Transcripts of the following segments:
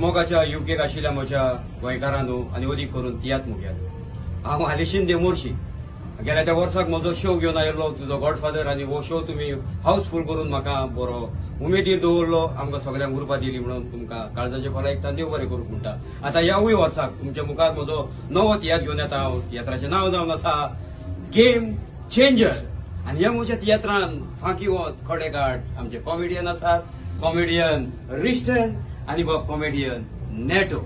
मोगाच्या युकेक आशिल्ल्या म्हज्या गोंयकारांनो आनी अदीक करून तियात्र मोग्यात. हांव आलेशीन दे मोर्शी. गेल्या त्या वर्साक म्हजो शो घेवन आयिल्लो तुजो गॉडफादर, आनी हो शो तुमी हाऊसफूल करून म्हाका बरो उमेदीर दवरलो, आमकां सगळ्यांक उर्बा दिली म्हणून तुमकां काळजाचे खोलायेक देव बरें करूंक म्हणटा. आतां ह्यावूय वर्साक तुमच्या मुखार म्हजो नवो तियात्र घेवन येता हांव. तियात्राचें नांव जावन आसा गेम चेंजर. आनी ह्या म्हज्या तियात्रान फांकी वत खडेगाठ आमचे कॉमेडियन आसात, कॉमेडियन रिस्टन आनी बाब कॉमेडियन नेटो.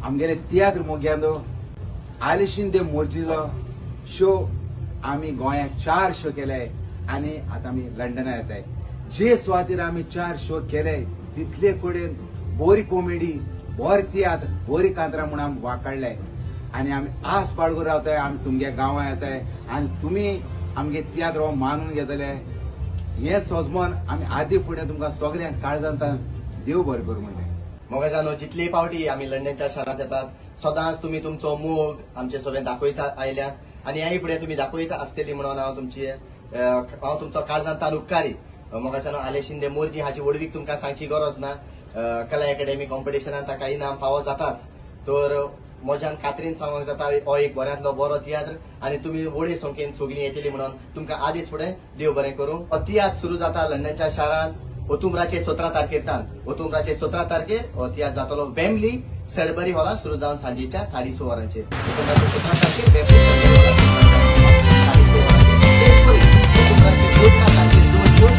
आमगेले तियात्र मोग्यांनो, आलेशीन दे मोर्जीलो शो आमी गोंयाक 4 शो केले आनी आतां आमी लंडना येताय. जे सुवातेर आमी 4 शो केले तितले कडेन बरी कॉमेडी, बरे तियात्र, बरी कांतरां म्हूण आमी वाकाडले आनी आमी आस बाळगून रावताय. आमी तुमगे गांवां येताय आनी तुमी आमगे तियात्र हो मानून घेतले हें सोजमन आमी आदी फुडें तुमकां सगळ्यांक काळजांत देव बरें करूं म्हणलें. मोगाजानो, जितले पावटी आमी लंडनच्या शारांत येतात सदांच तुमी तुमचो मोग आमचे सगळे दाखयता आयल्यात आनी ह्याय फुडें तुमी दाखयता आसतली म्हणून हांव तुमची हांव तुमचो काळजांत तान उपकारी. मोगाच्यानो, आलेशीन दे मोर्जी हाची व्हडवीक तुमकां सांगची गरज ना. कला एकेडमी कॉम्पिटिशनान ताका इनाम फावो जाताच, तर म्हज्यान खात्रीन सांगूंक जाता हो एक बऱ्यांतलो बरो तियात्र आनी तुमी व्हडे संख्येन सगळीं येतली म्हणून तुमकां आदीच फुडें देव बरें करूं. हो तियात्र सुरू जाता लंडनच्या शारांत ओतुम्राचे 17 तारखेर तान. ओतुम्राचे 17 तारखेर हो तियात्र जातलो वेम्बली सडबरी हॉलांत सुरू जावन सांजेच्या 6:30 वरांचेर. ओतुम्राचे 17 तारखेर वेम्बली सडबरी हॉलांत 6:30 वरांचेर. तेच परी ओतुम्राचे 18 तारखेर 2 जून